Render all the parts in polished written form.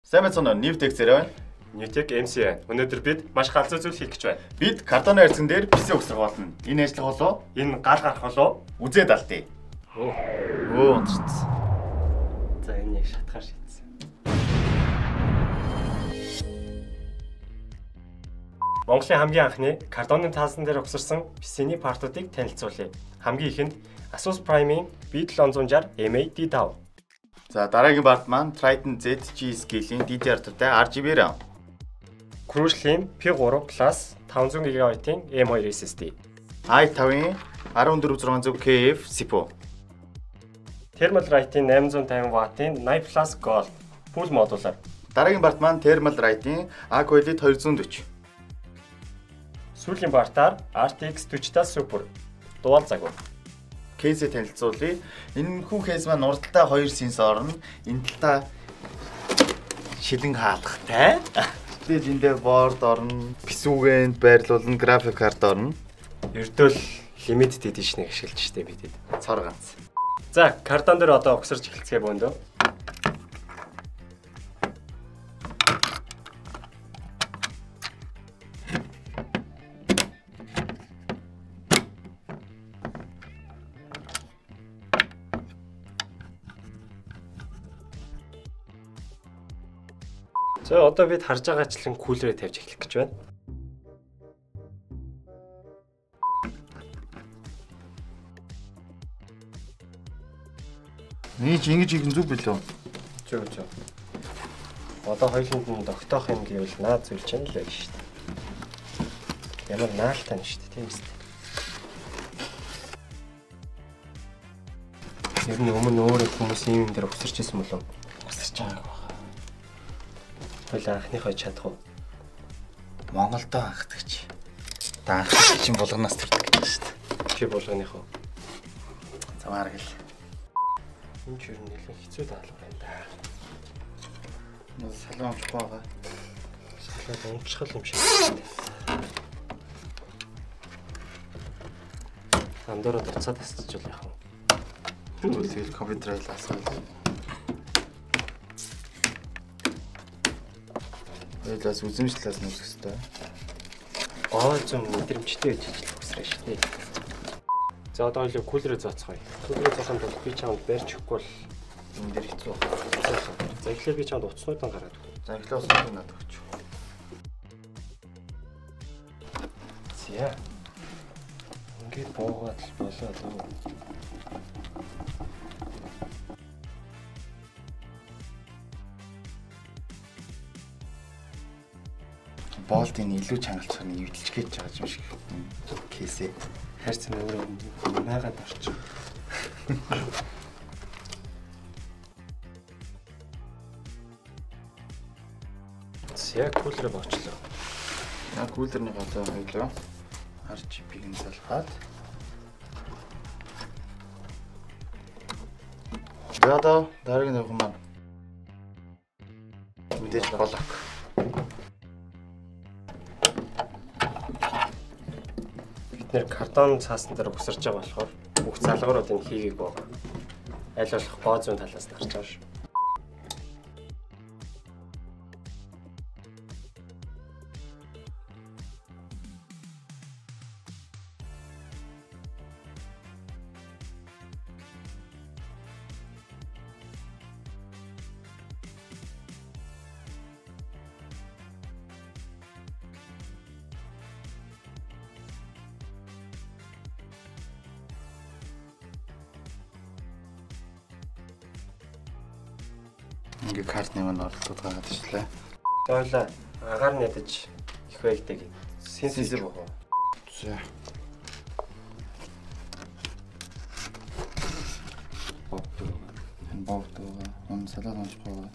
Сайн байцгаана уу? Newtek зэрэг байна. Newtek MC байна. Өнөөдөр бид маш галзуу зүйл хийх гэж байна. Бид картоны хайрцаган дээр PC угсрах болно. Энэ ажиллах болов? Энэ гал гарах болов? Үзээд алдъя. Өө унтчихсан. За энэ яг шатгаар шийдсэн. Монголын хамгийн анхны картоны таасан дээр угсарсан PC-ний партуудыг танилцуулъя. Хамгийн ихэнд Asus Prime-ийн B760 MA D5. За дараагийн парт маань Trident ZG Scale-ийн DDR5-тай RGB RAM. Crucial-ийн P3 Plus 500 GB-ийн M2 SSD. i5-ийн 14600KF CPU. Thermalright-ийн 850 W-ийн 80 Plus Gold full модулаар. Дараагийн парт маань Thermalright-ийн Aqua Elite 240. Сүүлийн партаар RTX 40 Super дуал загвар. Кейсээ танилцуулъя. Энэ хүү кейс маань урдталдаа 2 сенсор нь, энэ талдаа шилэн хаалгатай. Тэгээд эндээ борд орно, PC-гээнд байрлуулна, график карт орно. Ердөө л limited edition-ыг ашиглаж штэ бидэд. Цор ганц. За, картон дээр одоо угсарч эхэлцгээе бөөндөө. За одоо бид харж байгаачлан кулерээ тавьж эхлэх гэж байна. Миний чи ингэж хийх нь зүг билүү? Зөв зөв. Одоо хоёуланд нь тогтоох юм гэвэл наад зүйл чинь л байж шүү дээ. Ямар наалтай нь шүү дээ, тийм үст. Ер нь өмнө өөрөө хүмүүс ийм юм дээр угсарч ирсэн болов? Угсарч байгааг байна. Хоёул анхныхоо чадах уу? Монголдо анхдагч. Одоо анхдагч чинь булганаас төрдөг гэж байна шүү дээ. Чи булганых уу? Замаар гэл. Энэ ч ер нь нэлээд хэцүү даалгавар байна да. Салон унчихгүй байгаа. Салон унчихал юм шиг байна. Андуураа буцаад асчиж яах вэ? Тэгвэл тэгэл компьютер айл асгаал. Хоёулаас үзэмжлээс нь үүсэх ёстой. Гоо зүүн мэдрэмжтэй гэж хэлж үсрэн шүү дээ. За одоо хоёул кулерээ зооцгоё. Кулерээ зоохын тулд би чамд барьж өгөхгүй бол энэ дээр хэцүү байна. За эхлээд би чамд утаснуудаа гаргаад өгье. За эхлээд утаснуудаа надад өгч. За. Ингээд буугаад л болоо дөө. Болтын илүү чангалцаар нэг эвдэлж гэж байгаа юм шиг кейсээ. Хайрцаг өөрөө наагаад орчих. За кулер боочлоо. За кулерний гадаа хоёлоо RGB-г нь салгаад. За одоо дараагийн тавих маань мэдээж блок. Бид нэр картон цаасан дээр угсарч байгаа болохоор бүх залгууруудыг хийгээг байгаа. Аль болох гоо зүүн талаас нь харж байгаа шүү. Ингээ картны маань оролцоод гараад ирлээ. За хоёлаа агаар нь ядаж их байгдаг. Сенсор бохоо. За. Бобдог. Энэ бобдог. Он салаад унчихгүй байгаа.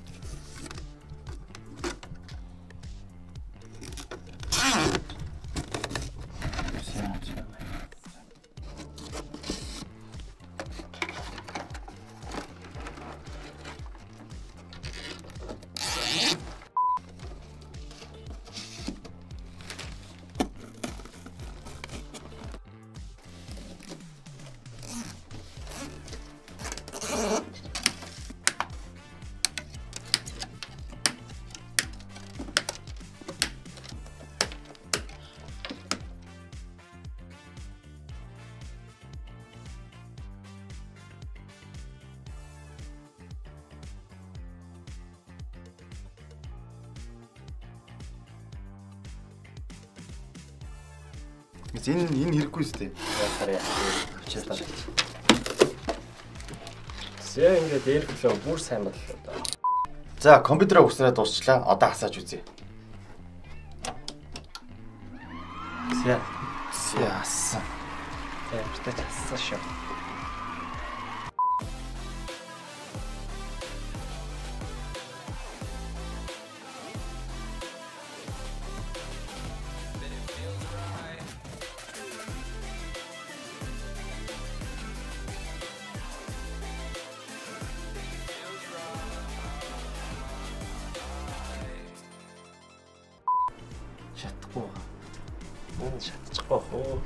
Энэ хэрэггүй үстэй. Яхаар яа. Авчилаа. Зэ ингээд airflow бүр сайн боллоо доо. За, компьютераа угсраад дуусчлаа. Одоо асааж үзье. За. За, ассан. За, ямартай ч ассан шүү. Шатахгүй байгаа. Энэ шатчихгүй хөө.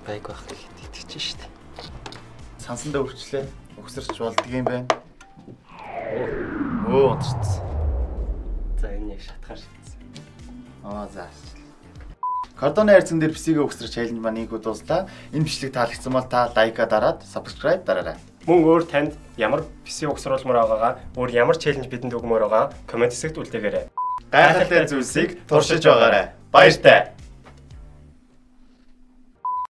Байг байх гэхэд итгэж штэ. Сансандаа өвчлээ. Өгсөрч болдгийм байна. Өө унтарсан. За энэ яг шатгаар шатсан. Аа за. Кардоны хайрцан дээр PC-гээ өгсөрч challenge маань ийгүү дууслаа. Энэ бичлэг таалагдсан бол та лайка дараад subscribe дараарай. Мөн өөр танд ямар PC угсруулмаар байгаагаа, өөр ямар challenge бидэнд өгмөр байгаа коммент хэсэгт үлдээгээрэй. Гайхалтай зүйлсийг туршиж байгаарай. Баяртай.